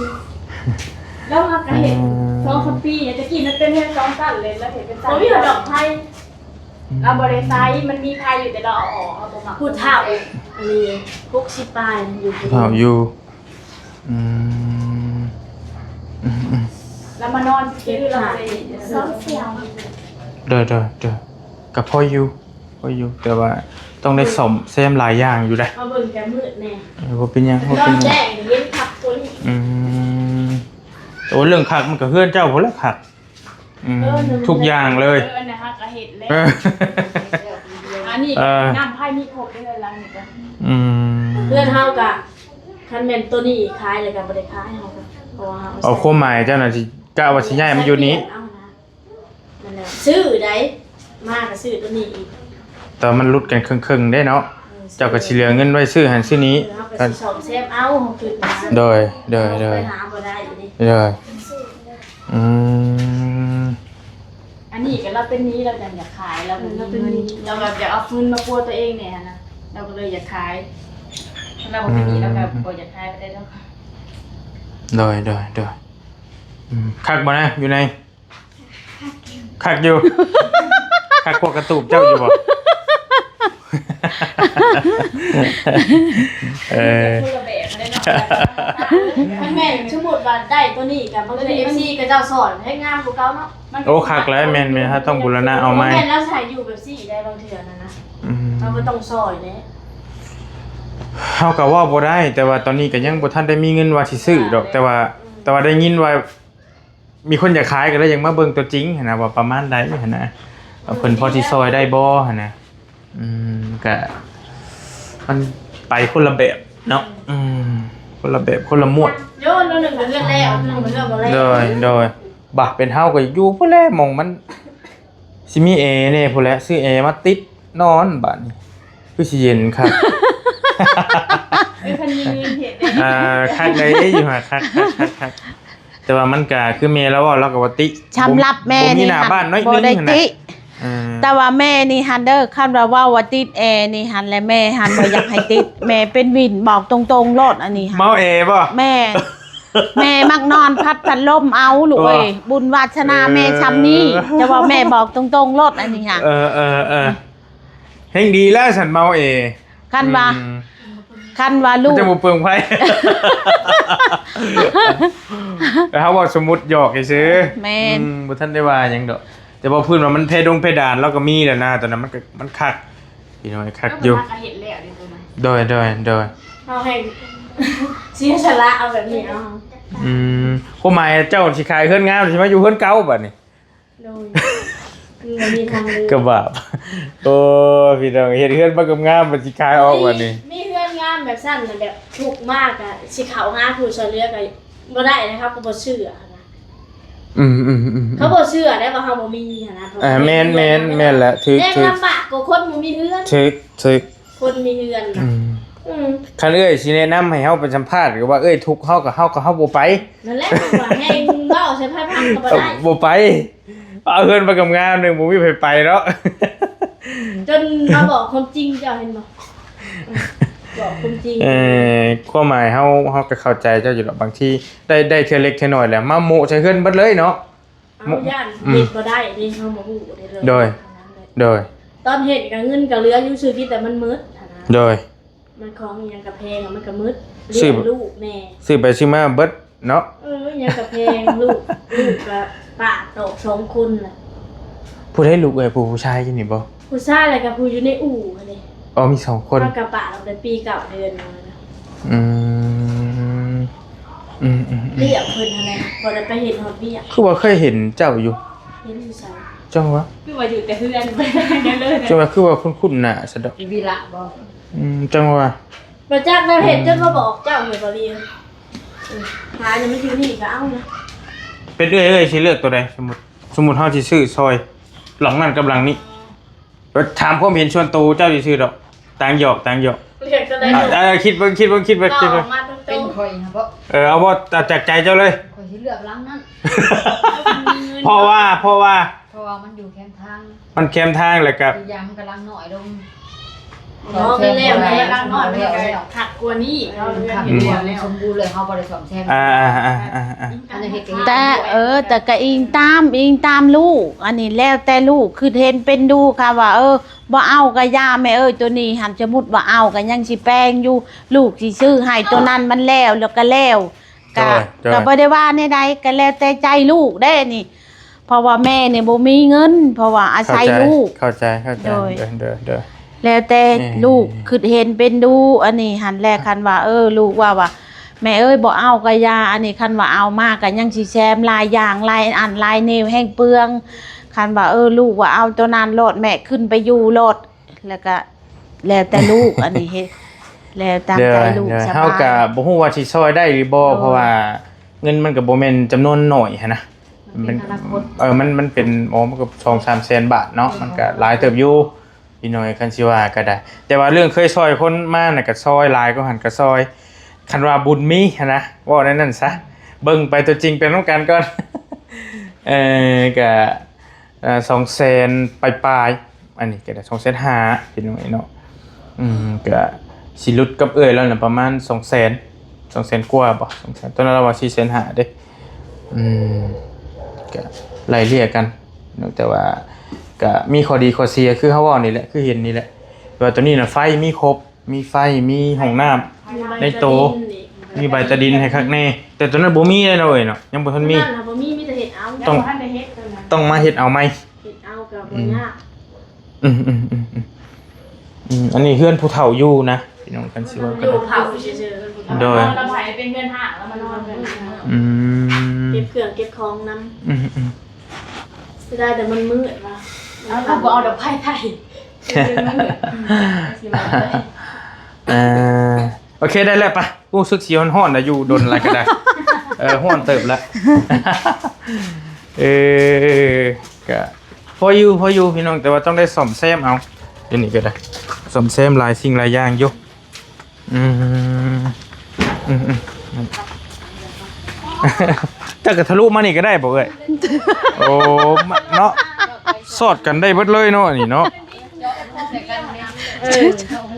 ລາວຫາກະເຮັດ ອືມ ສອງສາມປີ. ແຕ່ກີ້ມັນເປັນເຮືອນສອງຊັ້ນເລີຍ ລາວເຮັດເປັນຊັ້ນ ບໍ່ມີດອກໄຟ. ອືມ ລາວບໍ່ໄດ້ໃຊ້ ມັນມີໄຟຢູ່ ແຕ່ລາວເອົາອອກ ລາວບໍ່ມັກ. ຜູ້ເຖົ້າ ອັນນີ້ ຫົກສິບປາຍ ຢູ່ ຜູ້ເຖົ້າຢູ່. ອືມ ອືມໆ ລາວມານອນຊື່ໆ ລາວບໍ່ໄດ້ ໂດຍໆໆ ກໍພໍຢູ່ ພໍຢູ່ ແຕ່ວ່າຕ້ອງໄດ້ສ້ອມແຊມຫຼາຍຢ່າງຢູ່ເດ້. ມາເບິ່ງແຕ່ມືດແດ່. ເອີ ບໍ່ເປັນຫຍັງ ບໍ່ເປັນຫຍັງ ນອນແຈ້ງເຫັນຄັກກວ່ານີ້. ອືມ ໂອ້ ເລື່ອງຄັກມັນກໍເຮືອນເຈົ້າພຸ້ນແຫຼະຄັກ. ອືມ ເອີ ທຸກຢ່າງເລີຍ. ເອີ ອັນນັ້ນຫາກະເຮັດແລ້ວ. ເອີ ອັນນີ້ ເອີ ນ້ຳໄຟມີຄົບເດ້ ຫຼັງນີ້ກະ. ອືມ ເຮືອນເຮົາກະ ຄັນແມ່ນໂຕນີ້ຂາຍແລ້ວກະບໍ່ໄດ້ຂາຍ ເຮົາກະ ເພາະວ່າເຮົາ ເອົາຄວາມໝາຍເຈົ້ານະ ຊິ ກະວ່າຊິຍ້າຍມາຢູ່ນີ້. ເອົານະ ນັ້ນແຫຼະ ຊື້ໄດ໋ ມາກະຊື້ໂຕນີ້ອີກ ແຕ່ມັນຫຼຸດກັນເຄິ່ງໆເດ້ເນາະ. ເອີ ເຈົ້າກະຊິເຫຼືອເງິນໄວ້ຊື້ຫັ້ນຊື້ນີ້. ເອີ ເຮົາກະຊິສ້ອມແຊມເອົາ ເຮົາຂຶ້ນມາ. ໂດຍ ໂດຍ ໂດຍ ໄປຫາບໍ່ໄດ້ເດ້. ໂດຍ ອືມ ອັນນີ້ກໍລາວເປັນໜີ້ ລາວຈັ່ງຢາກຂາຍ ລາວບໍ່ມີເງິນ ລາວແບບຢາກເອົາເງິນມາປົວຕົວເອງແດ່ຫັ້ນນະ ລາວກໍເລີຍຢາກຂາຍ. ລາວບໍ່ເປັນໜີ້ ອືມ ລາວກໍບໍ່ຢາກຂາຍປານໃດດອກ. ໂດຍ ໂດຍ ໂດຍ ອືມ ຄັກບໍ່ນະ ຢູ່ໃນ ຄັກຢູ່ ຄັກກວ່າກະຕູບເຈົ້າຢູ່ບໍ່? ເອີ ຄົນລະແບບເລີຍເນາະ. ຄັນແມ່ນສົມມຸດວ່າໄດ້ຕົວນີ້ກໍບາງທີ ເອັຟຊີ ເຂົາເຈົ້າສອນໃຫ້ງາມກວ່າເກົ່າເນາະ. ມັນ ໂອ້ ຄັກແລ້ວ ແມ່ນໆ ເຮົາຕ້ອງບູລະນະເອົາໃໝ່. ບໍ່ແມ່ນລາວຊິໃຫ້ຢູ່ແບບຊີ້ໄດ້ ບາງເທື່ອນັ້ນນະ. ອືມ ເຮົາກໍຕ້ອງຊ່ອຍແຫຼະ. ເຮົາກໍເວົ້າບໍ່ໄດ້ ແຕ່ວ່າຕອນນີ້ກໍຍັງບໍ່ທັນໄດ້ມີເງິນວ່າຊິຊື້ດອກ ແຕ່ວ່າ ອືມ ແຕ່ວ່າໄດ້ຍິນວ່າ ມີຄົນຢາກຂາຍກໍເລີຍຢາກມາເບິ່ງຕົວຈິງຫັ້ນນະ ວ່າປະມານໃດຫັ້ນນະ ວ່າເພິ່ນພໍຊິຊ່ອຍໄດ້ບໍ່ຫັ້ນນະ. ອືມ ກະມັນໄປຄົນລະແບບເນາະ. ອືມ ຄົນລະແບບຄົນລະມວດ. ໂຍນໜຶ່ງກໍເຮືອນແລ້ວ ໜຶ່ງກໍເຮືອນບໍ່ແລ້ວ. ໂດຍ ໂດຍ. ບາດເປັນເຮົາກໍຢູ່ພຸ້ນແຫຼະ ໝ່ອງມັນຊິມີແອແດ່ພຸ້ນແຫຼະ ຊື້ແອມາຕິດນອນບາດນີ້ ຄືຊິເຢັນຄັກ. ເອີ ຄັນມີເງິນເຮັດເດ້. ອ່າ ຄັກໃດຢູ່ຫາ ຄັກໆໆ. ແຕ່ວ່າມັນກະຄືແມ່ລາວເວົ້າ ລາວກໍວ່າຕິ ສຳລັບແມ່ນີ້ ບໍ່ມີໜ້າບ້ານໜ້ອຍໜຶ່ງ ບໍ່ໄດ້ຕິ ຫັ້ນນະ. ເອີ ແຕ່ວ່າແມ່ນີ້ຫັ້ນເດີ ຄັນວ່າເວົ້າວ່າຕິດແອນີ້ຫັ້ນ ແລະແມ່ຫັ້ນບໍ່ຢາກໃຫ້ຕິດ ແມ່ເປັນວິນ ບອກຕົງໆໂລດ ອັນນີ້ຫັ້ນ. ເມົາແອບໍ່? ແມ່ ແມ່ມັກນອນພັດພັດລົມເອົາລູກເອີຍ. ເອີ ບຸນວາສະໜາແມ່ຊ່ຳນີ້ ເອີ ຈະເວົ້າແມ່ບອກຕົງໆໂລດ ອັນນີ້ຫັ້ນ. ເອີໆໆ ແຮ່ງດີແລ້ວຊັ້ນ ເມົາແອ. ຄັນວ່າ ອືມ ຄັນວ່າລູກ ມັນຈະບໍ່ເປືອງໄຟ. ແຕ່ເຮົາເວົ້າສົມມຸດຫຍອກຊື່ໆ. ແມ່ນ ອືມ ບໍ່ທັນໄດ້ວ່າຫຍັງດອກ ແຕ່ວ່າພື້ນວ່າມັນເພດົງເພດານ ລາວກໍມີແລ້ວນະ ຕອນນັ້ນມັນກໍ ມັນຄັກ ພີ່ນ້ອງ ຄັກຢູ່. ເຮົາກໍເຮັດແລ້ວເດ້ຕົວນັ້ນ. ໂດຍໆໆ. ເຮົາໃຫ້ເສຍສະຫຼະເອົາແບບນີ້ເອົາ. ອືມ ຄວາມໝາຍເຈົ້າຊິຂາຍເຮືອນງາມ ຊິມາຢູ່ເຮືອນເກົ່າບາດນີ້. ໂດຍ ມັນບໍ່ມີທາງເລືອກ ກໍບາບ. ໂອ້ ພີ່ນ້ອງ ເຮັດເຮືອນມາງາມໆ ມັນຊິຂາຍອອກບາດນີ້. ມີ ມີເຮືອນງາມແບບຊັ້ນນະ ແບບທຸກມາກະຊິເຂົ້າຫາຜູ້ຊ່ວຍເຫຼືອກໍບໍ່ໄດ້ນະ ເຂົາກໍບໍ່ເຊື່ອນະ. ອືມໆໆໆ ເຂົາບໍ່ເຊື່ອໄດ້ວ່າເຮົາບໍ່ມີຫັ້ນນະ. ເອີ ແມ່ນໆໆ ແມ່ນແຫຼະ ຖືກ ແມ່ນ ຖືກ ລຳບາກກວ່າຄົນບໍ່ມີເຮືອນ. ຖືກ ຖືກ ຄົນມີເຮືອນນະ. ອືມ ອືມ ຄັນເອື້ອຍຊິແນະນຳໃຫ້ເຮົາໄປສຳພາດ ກໍວ່າເອື້ອຍທຸກ ເຮົາກໍ ເຮົາກໍ ເຮົາບໍ່ໄປ. ນັ້ນແຫຼະ ວ່າແຮງເວົ້າໃສ່ໃຜຟັງກໍບໍ່ໄດ້ ເອີ ບໍ່ໄປ. ເອົາເຮືອນມາງາມໆໜຶ່ງ ບໍ່ມີໃຜໄປເນາະ. ຈົນມາບອກຄວາມຈິງ ເຈົ້າເຫັນບໍ່? ບອກຄວາມຈິງ. ເອີ ຄວາມໝາຍເຮົາ ເຮົາກໍເຂົ້າໃຈເຈົ້າຢູ່ດອກ ບາງທີໄດ້ ໄດ້ເທື່ອເລັກເທື່ອນ້ອຍແລ້ວ ມາໂມະໃສ່ເຮືອນເບິດເລີຍເນາະ. ເຮົາຢ້ານເຮັດບໍ່ໄດ້ເດ້ ເຮົາບໍ່ຮູ້ເດ້ເລີຍ. ໂດຍ ໂດຍ. ຕອນເຮັດກໍເງິນກໍເຫຼືອຢູ່ ຊື້ມີແຕ່ມັນໝົດຫັ້ນນະ. ໂດຍ. ມັນຂອງອີ່ຫຍັງກະແພງ ມັນກະໝົດ ຊື້ ລ້ຽງລູກແດ່ ຊື້ໄປຊື້ມາເບິດເນາະ. ເອີ ອີ່ຫຍັງກະແພງ ລູກ ລູກກະປ້າຕອກສອງຄົນລະ. ຜູ້ໃດລູກເອື້ອຍ ຜູ້ ຜູ້ຊາຍຢູ່ນີ້ບໍ່? ຜູ້ຊາຍ ແລ້ວກະຜູ້ຢູ່ໃນອູ່ຫັ້ນເດ. ອໍ ມີສອງຄົນ. ມັນກະປ້າຕັ້ງແຕ່ປີເກົ້າເດືອນ. ອືມ ອືມໆໆ ລ້ຽງເພິ່ນຫັ້ນແຫຼະ ບໍ່ໄດ້ໄປເຮັດຮອດວຽກ. ຄືວ່າເຄີຍເຫັນເຈົ້າຢູ່ ເຫັນຢູ່ໃສ? ຈັ່ງວ່າ ຄືວ່າຢູ່ແຕ່ເຮືອນ ຈັ່ງວ່າຄືວ່າຄຸ້ນໆໜ້າຊະດອກ. ອີວິລະບໍ່? ອືມ ຈັ່ງວ່າ ບໍ່ຈັກແນວເຮັດ ອືມ ຈົນມາບອກເຈົ້າແມ່ນບໍ່ລີ. ເອີ ຫາຢູ່ ມັນຢູ່ນີ້ກໍເອົານະ. ເປັນເອື້ອຍ ເອື້ອຍຊິເລືອກຕົວໃດ? ສົມມຸດ ສົມມຸດເຮົາຊິຊື້ຊອຍຫຼັງນັ້ນກັບຫຼັງນີ້ ຖາມຄວາມເຫັນສ່ວນໂຕເຈົ້າຊື່ໆດອກ. ຕ່າງຫຍອກ ຕ່າງຫຍອກ. ເລືອກຕົວໃດ? ອ່າ ຄິດເບິ່ງ ຄິດເບິ່ງ ຄິດເບິ່ງ ເວົ້າ ຄິດເບິ່ງ ອອກມາຕົງໆ. ເປັນຂ້ອຍຫັ້ນບໍ? ເອີ ເອົາບໍ່ ຈາກໃຈເຈົ້າເລີຍ? ຂ້ອຍຊິເລືອກຫຼັງນັ້ນ. ເພາະວ່າ ເພາະວ່າ ເພາະວ່າມັນຢູ່ແຄມທາງ ມັນແຄມທາງ ແລ້ວກະ ອີກຢ່າງມັນກຳລັງນ້ອຍລົງ. ອໍ ແມ່ນແລ້ວ ແມ່ນ ຫຼັງນ້ອຍມັນກະຄັກກວ່ານີ້ເນາະ. ເຮືອນເຮັດແລ້ວ ສົມບູນເລີຍ ເຮົາບໍ່ໄດ້ສ້ອມແຊມ. ອ່າໆໆໆ ອັນນັ້ນເຮັດ ແຕ່ ເອີ ແຕ່ກະອີງຕາມ ອີງຕາມລູກ ອັນນີ້ແລ້ວແຕ່ລູກຄິດເຫັນເປັນດູ. ຄຳວ່າ ເອີ ບໍ່ເອົາກະຢ່າແມ່ເອີຍ ໂຕນີ້ຫັ້ນ ສົມມຸດວ່າເອົາກະຍັງຊິແພງຢູ່ ລູກຊິຊື້ໃຫ້ໂຕນັ້ນມັນແລ້ວ ແລ້ວກະແລ້ວ. ກະ ໂດຍ ໂດຍ ກະບໍ່ໄດ້ວ່າແນວໃດ ກະແລ້ວແຕ່ໃຈລູກເດ້ນີ້ ເພາະວ່າແມ່ນີ້ບໍ່ມີເງິນ ເພາະວ່າອາໄສລູກ. ເຂົ້າໃຈ ເຂົ້າໃຈ ໂດຍ ໂດຍ ໂດຍ ໂດຍ. ແລ້ວແຕ່ ເອີ ລູກຄິດເຫັນເປັນດູ ອັນນີ້ຫັ້ນແຫຼະ. ຄັນວ່າ ເອີ ລູກວ່າ ວ່າ ແມ່ເອີຍ ບໍ່ເອົາກະຢ່າ ອັນນີ້ຄັນວ່າເອົາມາກະຍັງຊິແຊມຫຼາຍຢ່າງ ຫຼາຍອັນຫຼາຍແນວ ແຮ່ງເປືອງ. ຄັນວ່າ ເອີ ລູກວ່າເອົາໂຕນັ້ນໂລດ ແມ່ຂຶ້ນໄປຢູ່ໂລດ ແລ້ວກະແລ້ວແຕ່ລູກ ອັນນີ້ເຮັດແລ້ວຕາມໃຈລູກສະບາຍ. ເຮົາກະບໍ່ຮູ້ວ່າຊິຊ່ອຍໄດ້ຫຼືບໍ່ ເພາະວ່າເງິນມັນກະບໍ່ແມ່ນຈຳນວນໜ້ອຍຫັ້ນນະ. ມັນເປັນ ເອີ ມັນ ມັນເປັນ ໂອ້ ມັນກະສອງສາມແສນບາດເນາະ ມັນກະຫຼາຍເຕີບຢູ່. ອີກໜ້ອຍຄັນຊິວ່າກໍໄດ້ ແຕ່ວ່າເລື່ອງເຄີຍຊ່ອຍຄົນມານະ ກໍຊ່ອຍ ຫຼາຍກວ່າຫັ້ນກໍຊ່ອຍ ຄັນວ່າບຸນມີຫັ້ນນະ ເວົ້າແນວນັ້ນຊະ. ເບິ່ງໄປຕົວຈິງໄປນຳກັນກ່ອນ. ເອີ ກໍ ເອີ ສອງແສນປາຍໆ ອັນນີ້ກໍໄດ້ສອງແສນຫ້າ ພີ່ນ້ອງເອີຍເນາະ. ອືມ ກໍຊິຫຼຸດກັບເອື້ອຍລາວນະປະມານສອງແສນ ສອງແສນກວ່າບໍ ສອງແສນ ຕອນນັ້ນລາວວ່າສີ່ແສນຫ້າເດ້. ອືມ ກະໄລ່ເລ່ຍກັນເນາະ ແຕ່ວ່າກະມີຂໍ້ດີຂໍ້ເສຍ ຄືເຮົາເວົ້ານີ້ແຫຼະ ຄືເຫັນນີ້ແຫຼະ. ແຕ່ວ່າໂຕນີ້ນະ ໄຟມີຄົບ ມີໄຟ ມີຫ້ອງນ້ຳໃນໂຕ ມີໃບຕາດິນໃຫ້ຄັກແນ່ ແຕ່ໂຕນັ້ນບໍ່ມີເດ້ເນາະເອີຍເນາະ ຍັງບໍ່ທັນມີ ໂຕນັ້ນນະບໍ່ມີ ມີແຕ່ເຮັດເອົາ ຕ້ອງ ຍັງບໍ່ທັນໄດ້ເຮັດໂຕນັ້ນ ຕ້ອງມາເຮັດເອົາໃໝ່ ເຮັດເອົາກໍບໍ່ຍາກ ອືມ ອືມໆໆໆ ອືມ ອັນນີ້ເຮືອນຜູ້ເຖົ້າຢູ່ນະ ພີ່ນ້ອງ ຄັນຊິເວົ້າກໍ ຢູ່ເຖົ້າຊື່ໆ ໂດຍ ນອນລະໄພເປັນເຮືອນຮ້າງ ລະມານອນເຮືອນ ອືມ ເກັບເຄື່ອງເກັບຂອງນຳ ອືມໆ ເສຍດາຍແຕ່ມັນມືດວ່າ ເອົາ ເຂົາບໍ່ເອົາດອກໄຟໄທ ເອີ ໂອເຄ ໄດ້ແລ້ວ ໄປ ຮູ້ສຶກຊິຮ້ອນໆ ແລ້ວ ຢູ່ດົນຫຼາຍກໍໄດ້ ເອີ ຮ້ອນເຕີບແລ້ວ ເອີ ກະພໍຢູ່ ພໍຢູ່ ພີ່ນ້ອງ ແຕ່ວ່າຕ້ອງໄດ້ສ້ອມແຊມເອົາ ດຽວນີ້ກໍໄດ້ ສ້ອມແຊມຫຼາຍສິ່ງຫຼາຍຢ່າງຢູ່ ອືມ ອືມໆ ເຈົ້າກໍທະລຸມານີ້ກໍໄດ້ບໍ່ເອື້ອຍ? ໂອ້ ມາເນາະ ສອດກັນໄດ້ເບິດເລີຍເນາະ ອັນນີ້ເນາະ ເອີ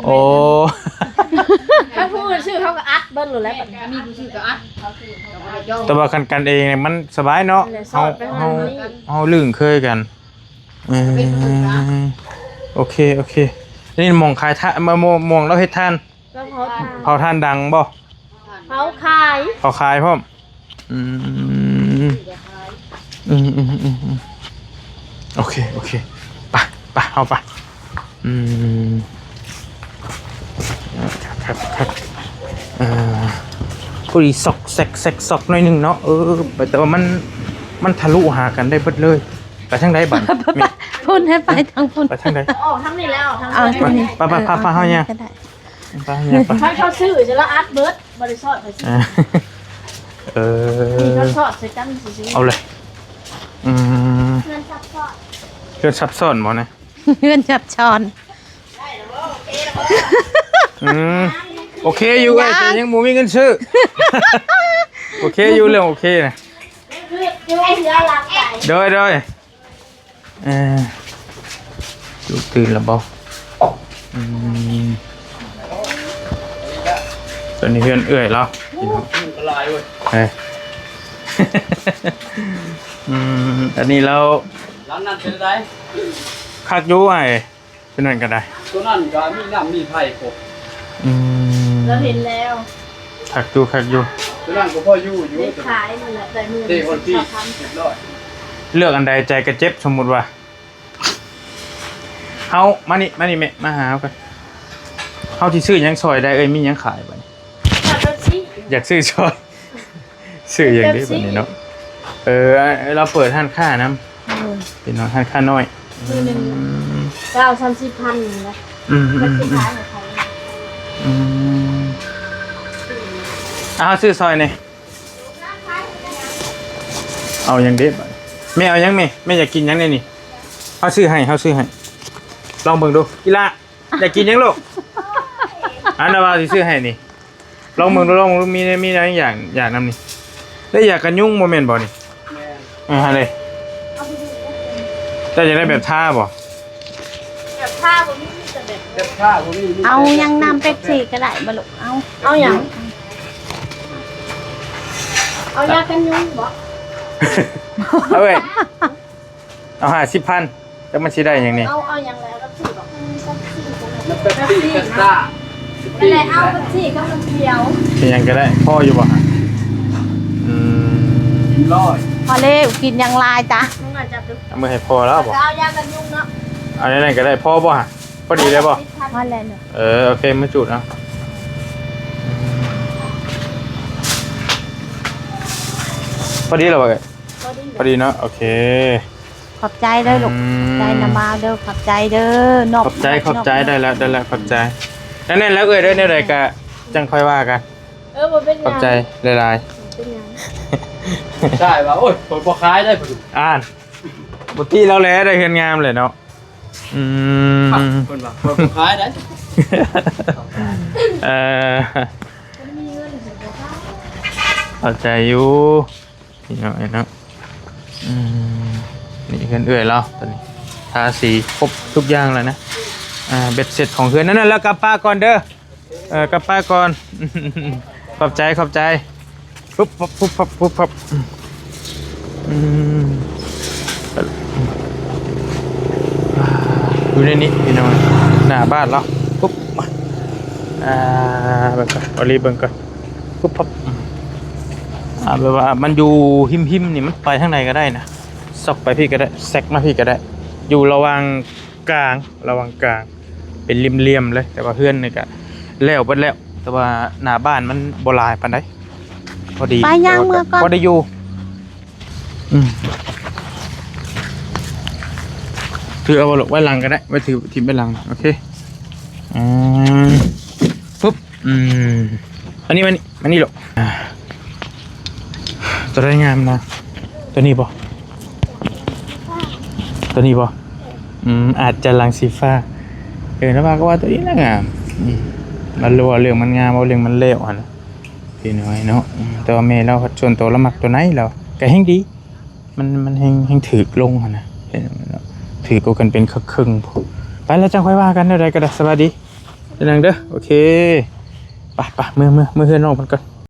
ໂອ້ ຖ້າຜູ້ອື່ນຊື້ເຮົາກໍອັດເບິດໂລດແຫຼະ ແຕ່ວ່າຄັນກັນເອງນີ້ມັນສະບາຍເນາະ ເຮົາ ເຮົາ ເຮົາລຶ້ງເຄີຍກັນ ເອີ ໂອເຄ ໂອເຄ ນີ້ໝ່ອງຂາຍທານ ໝ່ອງ ໝ່ອງລາວເຮັດທານ ເຜົາຖ່ານ ເຜົາຖ່ານດັງບໍ່? ເຜົາຂາຍ ເຜົາຂາຍພ້ອມ ອືມ ອືມໆໆໆ ໂອເຄ ໂອເຄ ໄປ ໄປ ເຮົາໄປ ອືມ ຄັກໆ ເອີ ພໍດີຊອກແຊກ ແຊກຊອກໜ້ອຍໜຶ່ງເນາະ ເອີ ແຕ່ວ່າມັນ ມັນທະລຸຫາກັນໄດ້ເບິດເລີຍ ໄປທາງໃດບັດນີ້? ພຸ້ນ ໃຫ້ໄປທາງພຸ້ນ ໄປທາງໃດ? ອອກທາງນີ້ແລ້ວ ອອກທາງນີ້ ໄປ ໄປ ໄປ ເຮົາຍ່າງ ໄປ ໄປ ໄປ ເຂົາຊື້ຈະລະອັດເບິດ ບໍ່ໄດ້ຊອດໄປຊື້ ເອີ ນີ້ເຂົາຊອດໃສ່ກັນຊື່ໆ ເອົາເລີຍ ອືມ ເຮືອນຊັບຊ້ອນ ເຮືອນຊັບຊ້ອນບໍ່ນະ? ເຮືອນຊັບຊ້ອນ ອືມ ໂອເຄຢູ່ເອີຍ ຍັງ ແຕ່ຍັງບໍ່ມີເງິນຊື້ ໂອເຄຢູ່ ເລື່ອງໂອເຄນະ ໂດຍ ໂດຍ ເອີ ລູກຕື່ນແລ້ວບໍ່? ອືມ ຕົວນີ້ເຮືອນເອື້ອຍລາວ ໂອ້ ຍຸງກະຫຼາຍເວີຍ ເອີ ອືມ ອັນນີ້ລາວ ຫຼັງນັ້ນເປັນໃດ? ຄັກຢູ່ອ້າຍ ຕົວນັ້ນກໍໄດ້ ຕົວນັ້ນກໍມີນ້ຳມີໄຟຄົບ ອືມ ລາວເຫັນແລ້ວ ຄັກຢູ່ ຄັກຢູ່ ຕົວນັ້ນກໍພໍຢູ່ຢູ່ ໄດ້ຂາຍໝົດແລ້ວ ໄດ້ມື້ລະ ເດ້ ຄົນທີ່ ຊາວພັນ ຮຽບຮ້ອຍ ເລືອກອັນໃດໃຈກໍເຈັບ ສົມມຸດວ່າ ເຮົາ ມານີ້ ມານີ້ແມ່ ມາຫາເຮົາກັນ ເຮົາຊິຊື້ຫຍັງຊ່ອຍໄດ້ເອີຍ ມີຫຍັງຂາຍບັດນີ້? ຢາກໄດ້ຊິ ຢາກຊື້ຊ່ອຍ ຊື້ຫຍັງເດ້ບັດນີ້ເນາະ ເອີ ລາວເປີດຮ້ານຄ້ານຳ ໂດຍ ເປັນຮ້ານຄ້ານ້ອຍ ມື້ໜຶ່ງ ອືມ ເກົ້າ ສາມສິບພັນນີ້ນະ ອືມ ມັນຊິຂາຍໃຫ້ໃຜ ອືມ ເອົາ ຊື້ຊ່ອຍແດ່ ເອົາຫຍັງເດ້ບັດ ແມ່ເອົາຫຍັງແມ່ ແມ່ຢາກກິນຫຍັງແດ່ນີ້ ເຮົາຊື້ໃຫ້ ເຮົາຊື້ໃຫ້ ລອງເບິ່ງດູ ອີ່ຫຼ້າ ຢາກກິນຫຍັງລູກ ອັນນັ້ນວ່າຊິຊື້ໃຫ້ນີ້ ລອງເບິ່ງດູ ລອງເບິ່ງດູ ມີ ມີຫຍັງຢາກ ຢາກນຳນີ້ ໄດ້ຢາກັນຍຸງບໍ່ແມ່ນບໍ່ນີ້ ແມ່ນ ເອີ ຫັ້ນເດ້ ເຈົ້າຢາກໄດ້ແບບທາບໍ່? ແບບທາບໍ່ມີ ມີແຕ່ແບບ ແບບທາບໍ່ມີ ມີແຕ່ ເອົາຫຍັງນຳ ເປັບຊີກໍໄດ້ບໍ່ລູກ ເອົາ ເອົາຫຍັງ? ເອົາຢາກັນຍຸງບໍ່? ເອົາເວີຍ ເອົາຫ້າສິບພັນ ຈັກມັນຊິໄດ້ຫຍັງນີ້ ເອົາ ເອົາຫຍັງແລ້ວ ເປັບຊີບໍ່? ເປັບຊີ ເປັບຊີ ເປັບຊີ ເປັບຊີ ນັ້ນແຫຼະ ເອົາເປັບຊີກັບນ້ຳຂຽວ ເປັນຫຍັງກໍໄດ້ ພໍຢູ່ບໍ່ຫະ? ອືມ ຮ້ອຍ ພໍແລ້ວ ກິນຫຍັງຫຼາຍຈ້ະ ເອົາມືໃຫ້ພໍ່ລາວບໍ່? ເອົາຢາກັນຍຸງເນາະ ເອົາແນວນັ້ນກໍໄດ້ ພໍບໍ່ຫະ? ພໍດີແລ້ວບໍ່? ພໍແລ້ວເນາະ ເອີ ໂອເຄ ມື້ຈູດເອົາ ພໍດີແລ້ວບໍ່ເອີຍ? ພໍດີ ພໍດີເນາະ ໂອເຄ ຂອບໃຈເດີລູກ ອືມ ຂອບໃຈນຳມາເດີ ຂອບໃຈເດີ ຂອບໃຈ ຂອບໃຈ ໄດ້ແລ້ວ ໄດ້ແລ້ວ ຂອບໃຈ ແນ່ນໆ ແລ້ວເອີຍເດີ ແນວໃດກະຈັ່ງຄ່ອຍວ່າກັນ ເອີ ບໍ່ເປັນຫຍັງ ຂອບໃຈຫຼາຍໆ ບໍ່ເປັນຫຍັງ ໃຊ່ວ່າ ໂອ້ຍ ຂ້ອຍບໍ່ຂາຍໄດ້ ອ່ານ ບໍ່ຕິລາວແຫຼະ ໄດ້ເຮືອນງາມແຫຼະເນາະ ອືມ ເພິ່ນວ່າ ຂ້ອຍບໍ່ຂາຍໄດ້ ເອີ ເຂົ້າໃຈຢູ່ ພີ່ນ້ອງເອີຍເນາະ ອືມ ນີ້ເຮືອນເອື້ອຍລາວ ຕອນນີ້ທາສີຄົບທຸກຢ່າງແລ້ວນະ ອ່າ ເບັດເສັດຂອງເຮືອນ ນັ້ນໆ ແລ້ວກັບປ້າກ່ອນເດີ ເອີ ກັບປ້າກ່ອນ ຂອບໃຈ ຂອບໃຈ ປຶບ ປັບ ປຸບ ປັບ ປຸບ ປັບ ອືມ ຢູ່ໃນນີ້ພີ່ນ້ອງ ໜ້າບ້ານລາວປຸບ ມາ ອ່າ ເບິ່ງກ່ອນ ເອົາລີເບິ່ງກ່ອນ ປຸບ ປັບ ອ່າ ແບບວ່າມັນຢູ່ຮິມໆ ນີ້ ມັນໄປທາງໃດກໍໄດ້ນະ ຊອກໄປພີ້ກໍໄດ້ ແຊກມາພີ້ກໍໄດ້ ຢູ່ລະຫວ່າງກາງ ລະຫວ່າງກາງ ເປັນຫຼ່ຽມໆ ເລີຍ ແຕ່ວ່າເຮືອນນີ້ກະແລ້ວເບິດແລ້ວ ແຕ່ວ່າໜ້າບ້ານມັນບໍ່ຫຼາຍປານໃດ ພໍດີ ໄປຍ່າງເມືອກ່ອນ ພໍໄດ້ຢູ່ ອືມ ຖືເອົາບໍ່ລູກ ໄວ້ຫຼັງກໍໄດ້ ໄວ້ຖື ຖິ້ມໄວ້ຫຼັງ ໂອເຄ ອືມ ປຶບ ອືມ ມານີ້ ມານີ້ ມານີ້ລູກ ອ່າ ຕົວໃດງາມນະ ຕົວນີ້ບໍ່ ຕົວນີ້ບໍ່ ອືມ ອາດຈະຫຼັງສີຟ້າ ເອີ ນະວ່າກໍວ່າຕົວນີ້ລະງາມ ອືມ ມັນເວົ້າເລື່ອງມັນງາມ ເວົ້າເລື່ອງມັນແລ້ວຫັ້ນນະ ພີ່ນ້ອງເນາະ ອືມ ແຕ່ວ່າແມ່ລາວ ສ່ວນຕົວລາວມັກຕົວໃນລາວ ກໍແຮ່ງດີ ມັນ ມັນແຮ່ງ ແຮ່ງຖືກລົງຫັ້ນນະ ຖືກກວ່າກັນເປັນເຄິ່ງໆ ໄປ ແລ້ວຈັ່ງຄ່ອຍວ່າກັນ ແນວໃດກໍໄດ້ ສະບາຍດີ ເດີນາງເດີ ໂອເຄ ໄປ ໄປ ເມືອ ເມືອ ເມືອເຮືອນນ້ອງເພິ່ນກ່ອນ.